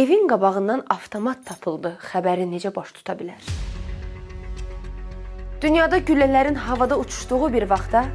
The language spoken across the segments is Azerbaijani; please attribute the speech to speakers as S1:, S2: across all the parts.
S1: Evin qabağından avtomat tapıldı xəbəri necə baş tuta bilər? Dünyada güllələrin havada uçuşduğu bir vaxtda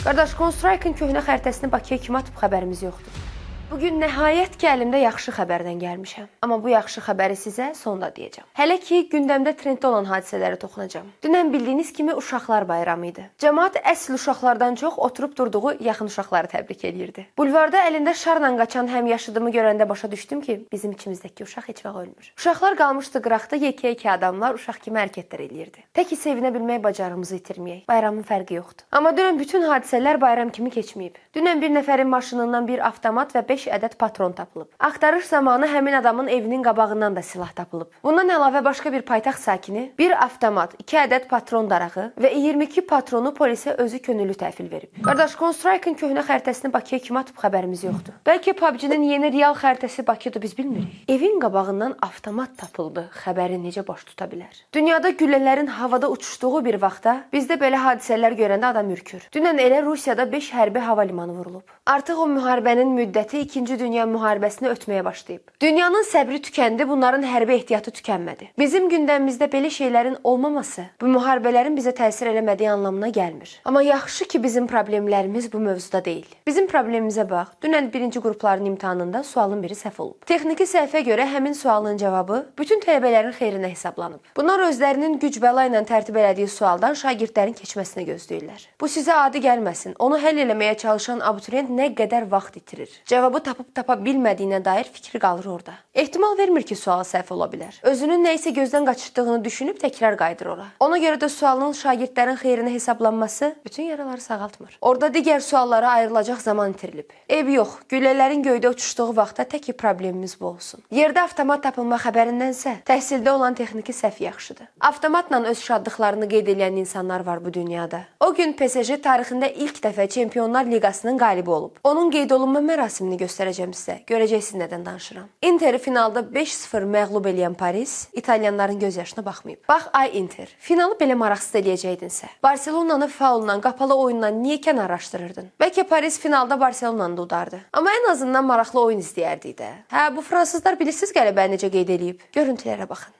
S1: qardaş, Counter-Strike-ın köhnə xəritəsini Bakıya kim atıb, xəbərimiz yoxdur. Bu gün nəhayət ki, əlimdə yaxşı xəbərdən gəlmişəm. Amma bu yaxşı xəbəri sizə sonda deyəcəm. Hələ ki, gündəmdə trenddə olan hadisələrə toxunacağam. Dünən bildiyiniz kimi Uşaqlar Bayramı idi. Camaat əsl uşaqlardan çox oturub durduğu yaxın uşaqları təbrik eləyirdi. Bulvarda əlində şarla qaçan həmyaşıdımı görəndə başa düşdüm ki, bizim içimizdəki uşaq heç vaxt ölmür. Uşaqlar qalmışdı qıraqda, yekə-yekə adamlar uşaq kimi hərəkətlər eləyirdi. Tək ki sevinə bilmək bacarığımızı itirməyək. Bayramın fərqi yoxdur. Amma dünən bütün hadisələr bayram kimi keçməyib. Dünən bir nəfərin maşınından bir avtomat və 5 ədəd patron tapılıb. Axtarış zamanı həmin adamın evinin qabağından da silah tapılıb. Bundan əlavə başqa bir paytaxt sakini bir avtomat, 2 ədəd patron darağı və 22 patronu polisə özü könüllü təhvil verib. Qardaş, Counter-Strike-ın köhnə xəritəsini Bakıya kim atıb, xəbərimiz yoxdur. Bəlkə PUBG-nin yeni real xəritəsi Bakıdır, biz bilmirik. Evin qabağından avtomat tapıldı xəbəri necə baş tuta bilər? Dünyada güllələrin havada uçuşduğu bir vaxtda bizdə belə hadisələr görəndə adam ürkür. Dünən elə Rusiyada 5 hərbi hava limanı vurulub. Artıq o müharibənin müddəti 2-ci Dünya müharibəsini ötməyə başlayıb. Dünyanın səbri tükəndi, bunların hərbi ehtiyatı tükənmədi. Bizim gündəmimizdə belə şeylərin olmaması bu müharibələrin bizə təsir eləmədiyi anlamına gəlmir. Amma yaxşı ki, bizim problemlərimiz bu mövzuda deyil. Bizim problemimizə bax. Dünən birinci qrupların imtahanında sualın biri səhv olub. Texniki səhvə görə həmin sualın cavabı bütün tələbələrin xeyrinə hesablanıb. Bunlar özlərinin güc bəla ilə tərtib elədiyi sualdan şagirdlərin keçməsini gözləyirlər. Bu sizə adi gəlməsin. Onu həll eləməyə çalışan abituriyent nə qədər vaxt itirir. Cavabı tapıb tapa bilmədiyinə dair fikri qalır orada. Ehtimal vermir ki, sual səhv ola bilər. Özünün nə isə gözdən qaçırdığını düşünüb təkrar qayıdır ora. Ona görə də sualın şagirdlərin xeyrinə hesablanması bütün yaraları sağaltmır. Orada digər suallara ayrılacaq zaman itirilib. Eybi yox, güllələrin göydə uçuşduğu vaxtda tək ki problemimiz bu olsun. Yerdə avtomat tapılma xəbərindənsə təhsildə olan texniki səhv yaxşıdır. Avtomatla öz şadlıqlarını qeyd edən insanlar var bu dünyada. O gün PSG tarixində ilk dəfə Çempionlar Liqasının qalibi olub. Onun qeyd olunma mərasimini göstərəcəm sizə. Görəcəksiniz nədən danışıram. Interi finalda 5-0 məğlub eləyən Paris İtalyanların göz yaşına baxmayıb. Bax ay Inter, finalı belə maraqsız eləyəcəkdinsə, Barselonanı faulla, qapalı oyunla niyə kənarlaşdırırdın? Bəlkə Paris finalda Barselonanı da udardı. Amma ən azından maraqlı oyun izləyərdik də. Hə, bu fransızlar bilirsiniz qələbəni necə qeyd eləyib? Görüntülərə baxın.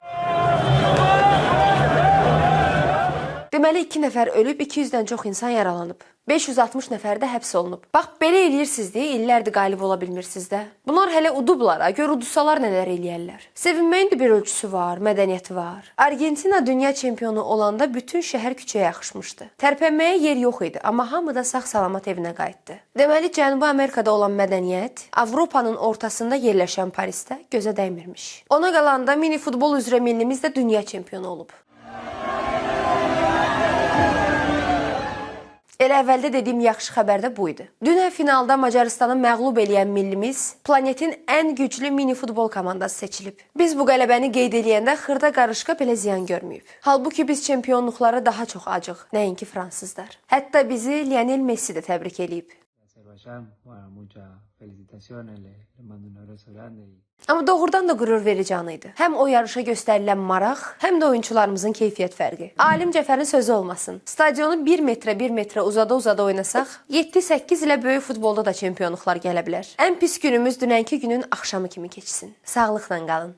S1: Deməli 2 nəfər ölüb, 200-dən çox insan yaralanıb. 560 nəfər də həbs olunub. Bax belə eləyirsiniz deyə illərdir qalib ola bilmirsiniz də. Bunlar hələ udublar, ha, gör udsalar nələr eləyərlər. Sevinməyin də bir ölçüsü var, mədəniyyəti var. Argentina dünya çempionu olanda bütün şəhər küçəyə axışmışdı. Tərpənməyə yer yox idi, amma hamı da sağ-salamat evinə qayıtdı. Deməli Cənubi Amerikada olan mədəniyyət Avropanın ortasında yerləşən Parisdə gözə dəymirmiş. Ona qalanda mini futbol üzrə millimiz də dünya çempionu olub. Elə əvvəldə dediyim yaxşı xəbər də bu idi. Dünən finalda Macarıstanı məğlub eləyən millimiz planetin ən güclü mini futbol komandası seçilib. Biz bu qələbəni qeyd eləyəndə xırda qarışqa belə ziyan görməyib. Halbuki biz çempionluqlara daha çox acıq, nəinki fransızlar. Hətta bizi Lionel Messi də təbrik eləyib.
S2: Azerbaiyán. Bueno, muchas felicitaciones, les mando un abrazo grande.
S1: Amma doğrudan da qürur verici an idi. Həm o yarışa göstərilən maraq, həm də oyunçularımızın keyfiyyət fərqi. Alim Cəfərin sözü olmasın. Stadionu 1 metrə 1 metrə uzada-uzada oynasaq, 7-8 ilə böyük futbolda da çempionluqlar gələ bilər. Ən pis günümüz dünənki günün axşamı kimi keçsin. Sağlıqla qalın.